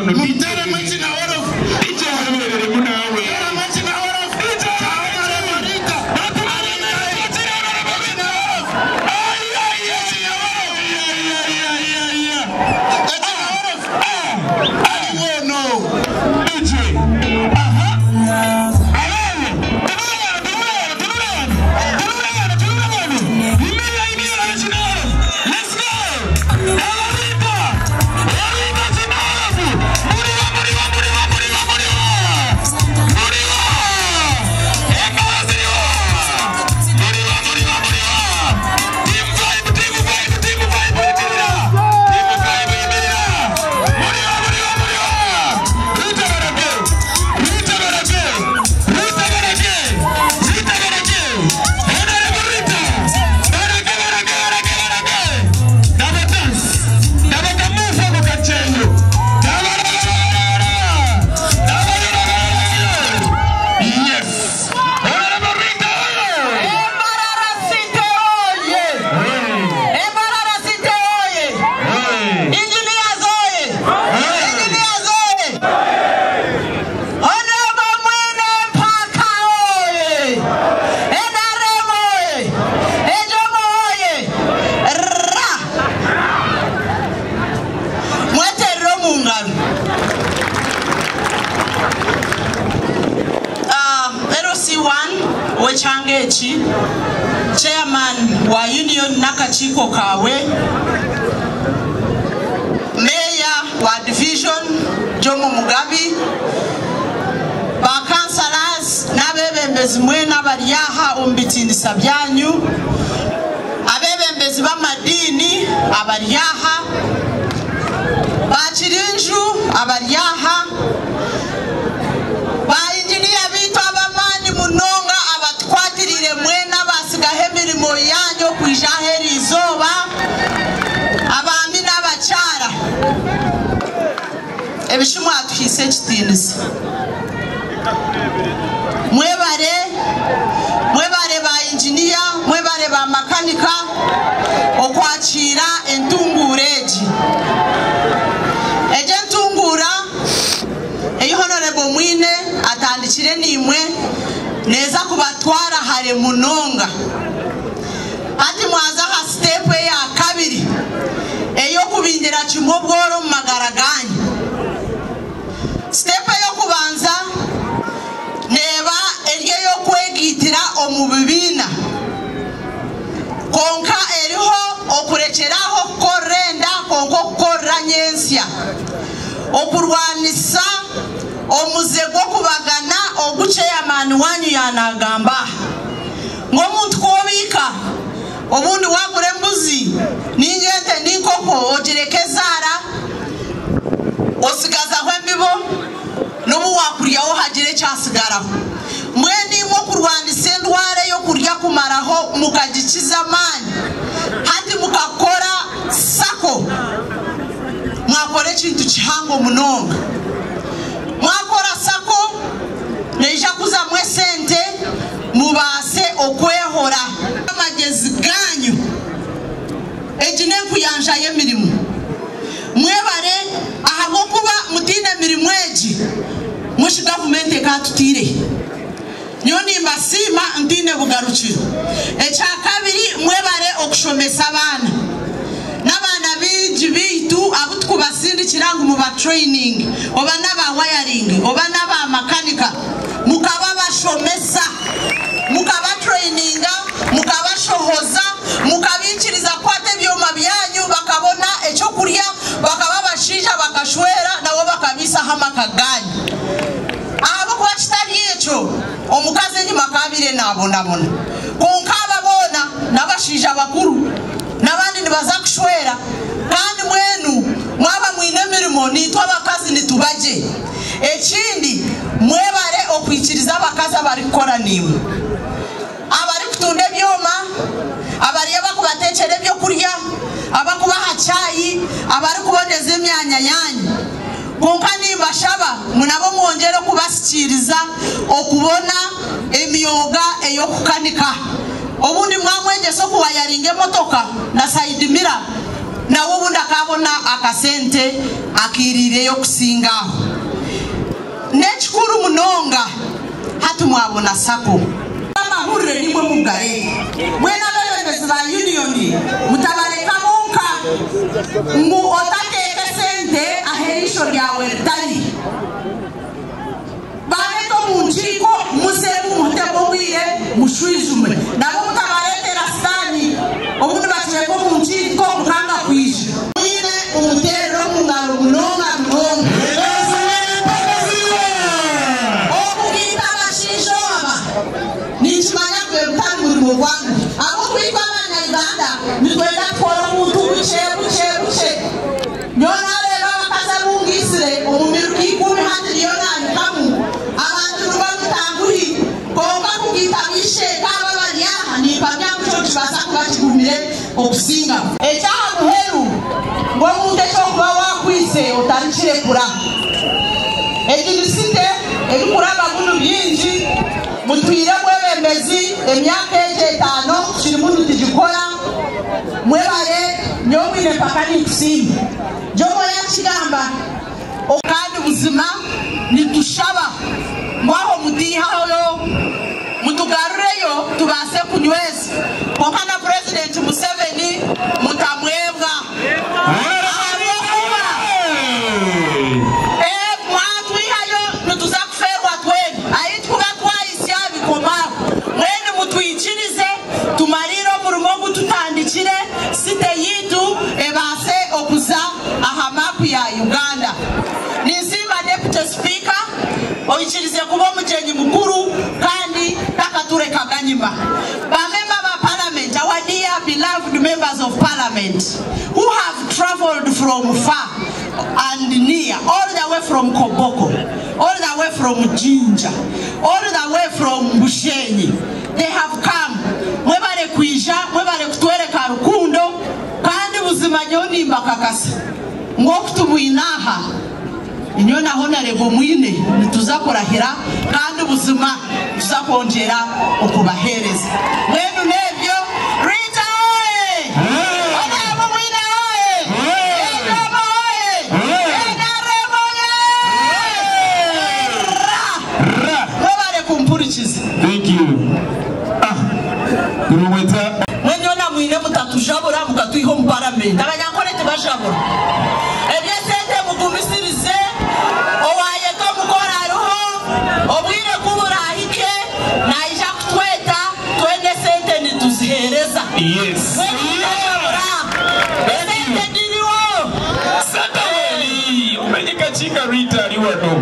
wano. Mumuteremu ekinahorofu. DJ abereremu naawe. Teremu ekinahorofu. Honorable Rita. Ekinahorofu. Aliwo ono. Yes! Honorable Rita! Mbarara City oye! Mbarara City oye! Engineers oye! Engineers oye! Honorable Mwine Mpaka oye! NRM oye! Ejomo oye! Ra! Mweterere omu ngaro. LC1 ow'ekyanga eki, chairman wa union n'akakiiko kaawe, meeya wa division Jomo Mugabi, ba councillors n'abeebembezi mwena abari aha omu bitiinisa byanyu, abeebembezi b'amadiini abari aha, bakirinju abari aha, ba inginiya biitu ab'amaani munonga abatukwatirire mwena basigaho emirimo yanyu okwija aha eri izooba, abaami n'abakyara, ebishi mwatuhiisa ekitiinisa. Mwebare, mwebare ba inginiya, mwebare ba makanika okwakiira entunguura egi. Egi entunguura ei Honorable Mwine atandikire niimwe neeza kubatwara hare munonga. Hati mwaza aha sitepu eya kabiri ey'okubingira kimwe obworo omu magara ganyu. Sitepu ey'okubanza neeba eri ey'okwegiitira omu bibiina. Kwonka eriho okurekyeraho okukorera enda kwonka okukorera nyentsya. Okurwanisa omuze gw'okubagana ogu chairman wanyu yanagamba aha. Ngu omuntu ku obiika obundi wagura embuzi ninga ente n'inkoko ogireka ezaara, osigazaho embibo n'obu wakuryaho hagira ekyasigaraho. Mbwenu imwe okurwanisa endwara ey'okurya kumaraho mukagikiza amaani, hati mukakora sako, mwakora ekintu kihango munonga. Mwakora sako neija kuzamu esente mubaase okwehora. Amagezi ganyu, egi n'enkuyanja y'emirimo. Mwebare ahabw'okuba mutiine mirimo egi, mushi gavumenti ekatutiire. Nyowe nimbasiima ntiine bugarukiro. Ekya kabiri, mwebare okushomesa abaana. N'abaana baingi baitu abu tukubasindikira ngu muba training, oba n'aba wiring, oba n'aba makanika, mukaba bashomesa, mukaba traininga, mukabashohoza, mukabikiriza kukwata ebyoma byanyu, bakabona ekyokurya, bakaba abashaija bakashwera, nabo bakabiisaho amaka ganyu. Ahabw'okuba kitari ekyo, omukazi enyima akabaire naabonabona. Kwonka aba boona n'abashaija bakuru, n'abandi nibaza kushwera, kandi mbwenu mwaba mwine emirimo, naitwe abakazi nituba gye. Ekindi, mwebare okwikiriza abakazi abarikukora naimwe, abarikutunda ebyoma, abari abakubateekyera ebyokurya, abakubaha chai, abarikuboneza emyanya yanyu. Kwonka nimbashaba ngu nabo mwongyere okubasikiiriza okubona emyoga ey'okukanika. Obundi mwamwegyesa okuwayaringa emotoka na side mirror, Nawe obundi akabona akasente akiriireyo kusinga aho. N'ekikuru munonga hati mwabona SACCO. Amahurire nimwe mugare. Mwena abebembezi ba union mutabareka bonka ngu otateeka sente ah'eriisho ryawe ritari. Bareta omu nkiiko muzemu muhitemu obwire mushwijume. Nabo mutabareetera sitaani obundi bakireka omu nkiiko mukanga kwija. Mwine omuteerere omu ngaro munonga munonga. Okugiita abashaija aba ninkimanya gwe gutari murimo gwangu. Ahabw'okuba itwe abanya-Uganda nitwenda kukora obuntu bukye bukye bukye. Nyowe naareeba abakazi abu ngiitsire omu miruka ikumi hati niyo naahikamu, abantu nibamutanguhi. Kwonka kugiita ab'eishe-eka aba abari aha nimpamya ngu kyo nikibaasa kuba kigumire okusingaho. Eky'aha muheru ngu omuntu eky'okuba waakwitse otarikirekura. Egi ni site erikuraba munu bingi, mutwire obwebembezi emyaka egi etaano kirimu nitugikora, mwebare nyowe mwine mpaka ninkusiima. Jomo yakigamba kandi buzima nitushaba ngu aho mutihayo mutugarureyo tubaase kunyweza. Kwonka na Purezidenti Museveni mutamwebwa. Ahabw'okuba mwatwihayo nituza kufeerwa twena. Ahi tukuba twahitsya bikoma aho. Mbwenu mutwikirize tumarire omurimo ogu tutandikire, site yaitu ebaase okuza aha maapu ya Uganda. Ninsiima Deputy Speaker oikirize kuba omugyenyi mukuru kandi takaturekaga nyima. Ba member ba Parliament, our dear beloved members of Parliament who have traveled from far and near, all the way from Koboko, all the way from Jinja, all the way from Bushenyi, they have come. Mwebare kwija, mwebare kutwereka rukundo, kandi buzima nyowe nimbakakasa ngu okutubwine aha inyowe na Honorable Mwine nituza kurahira kandi buzima tuza kwongyera okubaheereza. Mbwenu n'ebyo, Rita oye! Honorable Mwine oye! NRM oye! NRM oye! Ra! Mwebare kumpurikiza. Thank you. Turumweta. Mwenyo na mwine mutatujabura mukatwiha omu paramenti. Abanyankore tibajabura. Eby'esente mugumisirize, owayeta omukoro ariho, obwire kuburahike, naija kutweta, twene esente nituziheereza. Yes. Mwene mutajabura. Esente ndiriho. Sakaweli, umenyeka chinga Rita ali wano.